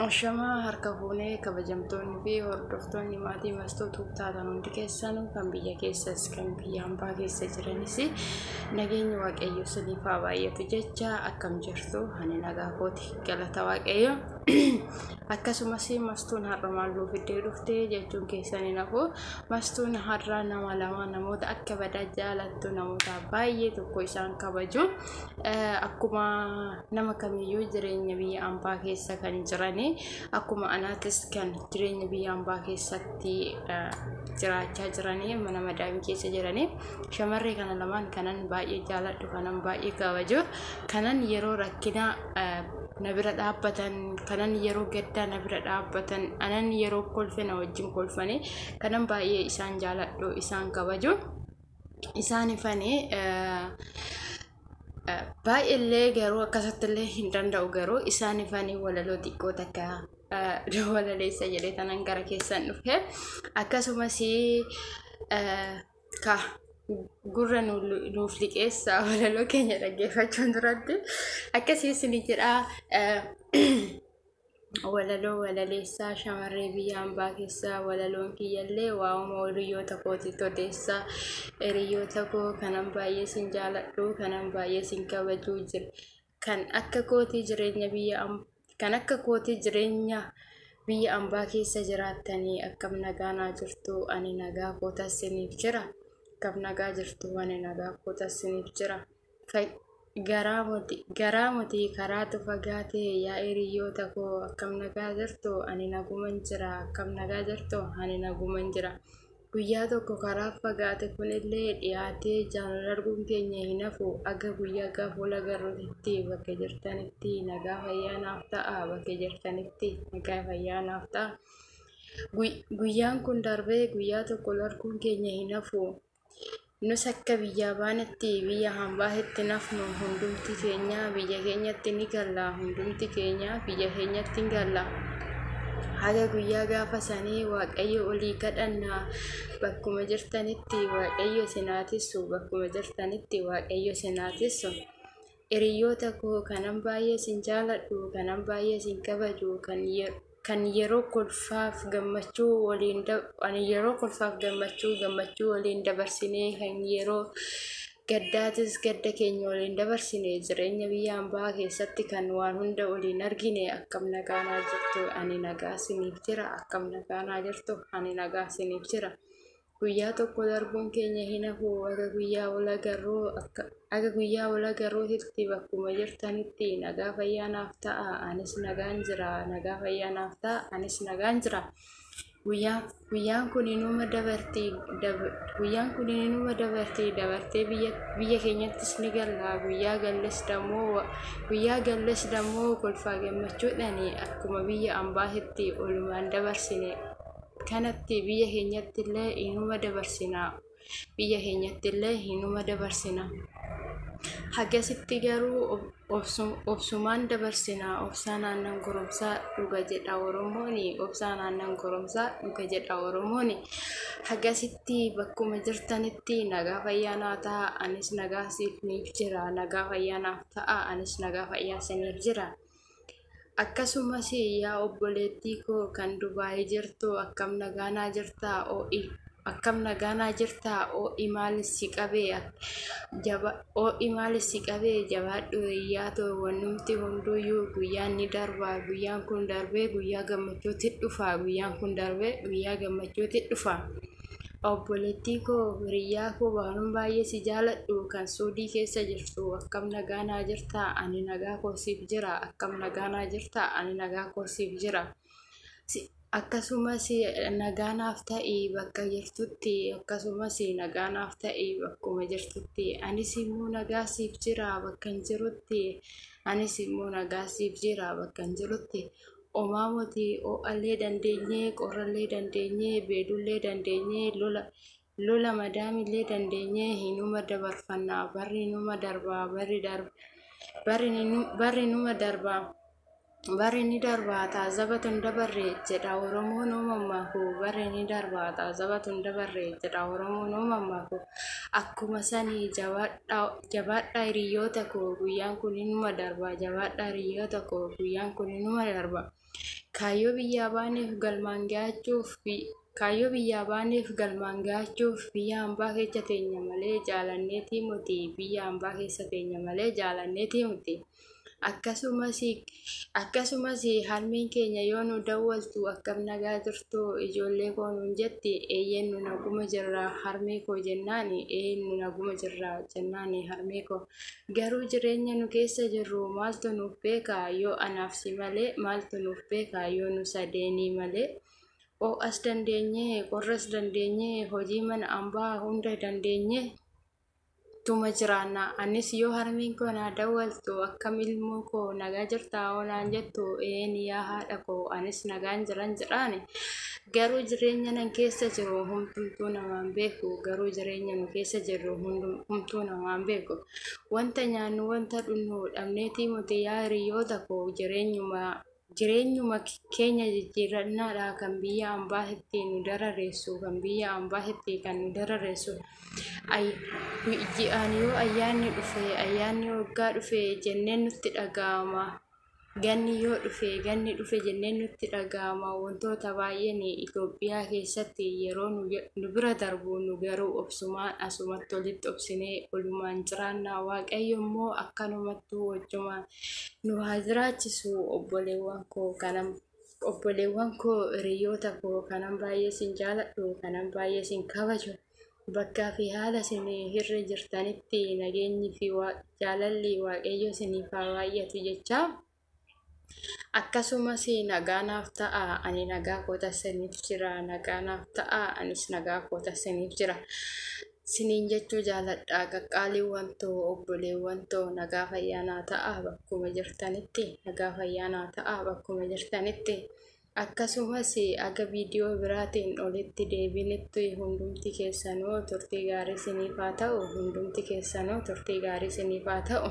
Ashamaa harka fuunee kabajamtoonni fi hordoftoonni maatii Mastuu Tube taatan hundi keessanuu kan biyya keessas kan biyya hambaa keessa jiranis nageenyi Waaqayyo isiniif haa baay'atu jecha akkam jirtu? Ani nagaa kooti, galata Waaqayyo. Akkasumas Mastuun har'a maal nuu fiddee dhufte jechuun keessan hin hafu. Mastuun har'a nama lama, namoota akka badaa jaalattu, namoota baay'ee tokko isaan kabaju, akkuma nama kamiyyuu jireenya biyya ambaa keessa kan jiranii, akkuma anaatis kan jireenya biyya ambaa keessatti jiraachaa jiranii, mana madaamii keessa jiranii, shamarree kana lamaan kanan baay'ee jaaladhu, kanan baay'ee kabaju, kanan yeroo rakkinaa na bira dhaabbatan, kanan yeroo gaddaa na bira dhaabbatan, anan yeroo kolfe na wajjin kolfanii, kanan baay'ee isaan jaaladhu, isaan kabaju, isaan ifanii baay'eellee garuu akkasattillee hin danda'u, garuu isaan ifanii walaloo xiqqoo takka walaleessa jedhee tanan gara keessan dhufe. Akkasumas ka gurra nuuf liqeessa walaloo keenya dhaggeeffachuun duratti akkasii isinii jedhaa. Walaloo walaleessaa shamarree biyya hambaa keessaa, walaloon kiyyallee waa'uma hiriyoota kootiitti odeessaa. Hiriyoota koo kanan baay'ee sin jaaladhu, kanan baay'ee sin kabajuu jira, kan akka kootii jireenya biyya kan akka kootii jireenya biyya ambaa keessa jiraattanii, akkam nagaanaa jirtu? Ani nagaa kootas isiniif jira. Akkam nagaa jirtu? Ani nagaa kootas isiniif jira. Garaa motii karaatu fagaate. Yaa hiriyoota koo, akkam nagaa jirtu? Ani naguman jira. Akkam nagaa jirtu? Ani naguman jira. Guyyaa tokko karaa fagaate kunillee dhiyaatee jaalala arguun keenya hin hafu. Aga guyyaa gaafa wal agarruutti bakka jirtanitti nagaa fayyaa naaf ta'a. Bakka jirtanitti nagaa fayyaa naaf ta'a. Guyyaan kun darbee guyyaa tokko wal arguun keenya hin hafu. Nus akka biyyaa baanetti biyya hambaatti nafnu. Hundumti keenya biyya keenyatti ni galla. Hundumti keenya biyya keenyatti ni galla. Haga guyyaa gaafa sanii Waaqayyo olii kadhanna. Bakkuma jirtanitti Waaqayyo isin haa tissu. Bakkuma jirtanitti Waaqayyo isin haa tissu. Hiriyoota koo kanan baay'ee isin jaaladhu, kanan baay'ee isin kabaju, kan yeroo kolfaaf gammachuu waliin ani yeroo kolfaaf gammachuu waliin dabarsinee, kan yeroo gaddaatis gadda keenya waliin dabarsine, jireenya biyya hambaa keessatti kan waan hunda waliin argine, akkam nagaanaa jirtu? Ani nagaa isiniif jira. Akkam nagaanaa jirtu? Ani nagaa isiniif jira. Guyyaa tokko darbuun keenya hin hafu. Aga guyyaa wal agarruutitti bakkuma jirtanitti nagaa fayyaa naaf ta'a. Anis nagaan jira. Nagaa fayyaa naaf ta'a. Anis nagaan jira. Guyyaan kun inuma dabarti. Guyyaan kun inuma dabarti. Dabartee biyya keenyattis ni galla. Guyyaa galles dammoo kolfaa gammachuudhaan akkuma biyya ambaatitti oolumaan dabarsine kanatti biyya keenyatti illee inuma dabarsina. Biyya keenyatti illee inuma dabarsina. Hagasitti garuu obsumaan dabarsina. Obsaan aannan goromsaa dhuga jedha Oromooni. Obsaan aannan goromsaa dhuga jedha Oromooni. Hagasitti bakkuma jirtanitti nagaa fayyaa naa ta'a. Anis nagaa siifniif jira. Nagaa fayyaa naaf ta'a. Anis nagaa fayyaa isiniif jira. Akkasumas yaa obboleettii koo kan Dubaayii jirtu, akkam nagaanaa jirtaa? Akkam nagaanaa jirtaa? Oo'i maal si qabee? Oo'i maal si qabee? Jabaadhu hiriyaa too, wannumti hunduyyuu guyyaan ni darba. Guyyaan kun darbee guyyaa gammachuutti dhufa. Guyyaan kun darbee guyyaa gammachuutti dhufa. Obboleettii koo, hiriyaa koo waanuma baay'ee si jaaladhu, kan Suudii keessa jirtu, akkam nagaanaa jirtaa? Ani nagaa koo siif jira. Akkam nagaanaa jirtaa? Ani nagaa koo siif jira. Akkasumas nagaa naaf ta'i bakka jirtutti. Akkasumas nagaa naaf ta'i bakkuma jirtutti. Anis immoo nagaa siif jira bakka hin jirutti. Anis immoo nagaa siif jira bakka hin jirutti. Omaa moti, ho'allee dandeenyee, qorrallee dandeenyee, beelullee dandeenyee, lola madaamillee dandeenyee hinuma dabarfanna. Barri numa darba, barri numa darba. Barri ni darba, taazabatu hin dabarre jedha Oromoon uumamaaku. Barri ni darba, taazabatu hin dabarre jedha Oromoon uumamaaku. Akkuma sanii jabaadhaa hiriyoota koo, guyyaan kun inuma darba. Jabaadhaa hiriyoota koo, guyyaan kun inuma darba. Kaayyoo biyyaa baaneef galmaan gahachuuf, kaayyoo biyyaa baaneef galmaan gahachuuf biyya hambaa keessa teenya malee jaalanneetii miti. Biyya hambaa keessa teenya malee jaalanneetii miti. Akkasumas harmeen keenya yoo nu dawwaltu, "Akkam nagaa jirtu, ijoollee koo?" nuun jetti. "Eeyyeen, nu naguma jirra, harmee koo," jennaan. "Ee, nu naguma jirra," jennaan harmee koo. Garuu jireenya nu keessa jirru maaltu nuuf beeka yoo anaaf si malee? Maaltu nuuf beeka yoo nu sadeenii malee? Ho'as dandeenye, qorras dandeenye, hojii mana hambaa hunda dandeenye tuma jiraanna. Anis yoo harmeen koo naa dawwaltu, "Akkam, ilmoo koo, nagaa jirtaa?" hoo naan jettu, "Een yaa haadha koo, anis nagaan jiran," jedhaani. Garuu jireenya nan keessa jiru hundumtuu namaan beeku. Garuu jireenya nu keessa jirru hundumtuu namaan beeku. Wanta nyaannu, wanta dhugnu dhabneetii miti, yaa hiriyoota koo. Jireenyuma keenya jijjiirannaadha kan biyya hambaatti nu darareessu, kan biyya hambaatti kan nu darareessu. Ji'aan yoo ayyaanni dhufe, ayyaanni waggaa dhufe jenneen nutti dhaga'ama. Ganni yoo dhufe, ganni dhufe jenneen nutti dhaga'ama. Wantoota baay'een Itoophiyaa keessatti yeroo nu bira darbu, nu garuu obsumaan asumatti walitti obsinee olumaan jiraanna. Waaqayyo immoo akkanumattuu wajjumaan nu haa jiraachisu. Obboleewwan koo kanan, obboleewwan koo, hiriyoota koo kanan baay'ee isin jaaladhu, kanan baay'ee isin kabaju, bakkaa fi haala isin irra jirtanitti nageenyi fi jaalalli Waaqayyo isiniif haa baay'atu jecha. Akkasumas nagaa naaf ta'a, ani nagaa koota isiniif jira. Nagaa naaf ta'a, anis nagaa koota isiniif jira. Siniin jechuu jaaladha. Qaqqaaliiwwan too, obboleewwan too, nagaa fayyaa naa ta'a bakkuma jirtanitti. Nagaa fayyaa naa ta'a bakkuma jirtanitti. Akkasumas aga viidiyoo biraatiin olitti deebinetti hundumti keessanuu turtii gaarii isiniif haa ta'u. Hundumti keessanuu turtii gaarii isiniif haa ta'u.